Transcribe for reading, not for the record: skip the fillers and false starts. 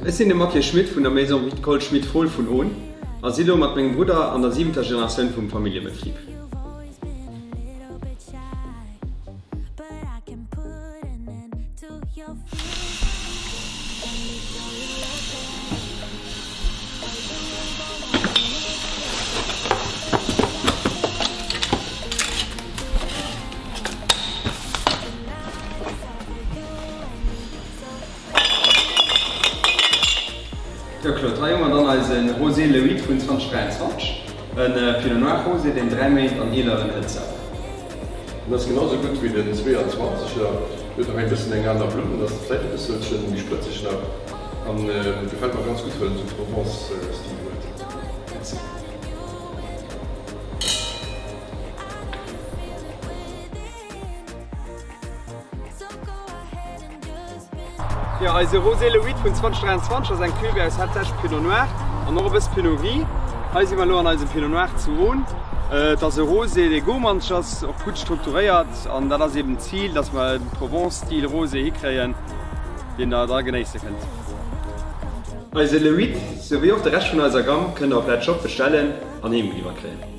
Ech sinn de Mathieu Schmit vun der Maison Viticole Schmit-Fohl vun Ohn a si lo mat mengem Brudder an der siwenter Generatioun vum Familljebetrib. Jo Claude, hei hu mer dann eise Rosé Le Huit vun 2023, e Pinot Noir Rosé, deen 3 Méint an eeleren Hëlzer. En ass genau sou gutt wéi den 22 er, huet nach eng bëssen eng aner Blumm, en ass vläit e bësselchen méi sprëtzeg nach an gefält mer ganz gutt well en sou Provence Stil huet. Merci. Jo, eise Rosé Le Huit vun 2023 ass eng Cuvée aus haaptsächlech Pinot Noir an och e bësse Pinot Gris. Hei si mer elo an eisem Pinot Noir zu Ohn. Et ass e Rosé, dee gourmandeg ass, och gutt strukturéiert an dat ass eben d'Zil, dass mer e Provence-Stil Rosé hikréien, deen der da genéisse kënnt. Eise Le Huit, souwéi och de Rescht vun eiser Gamme kënnt der op Letzshop bestellen an heem geliwwert kréien.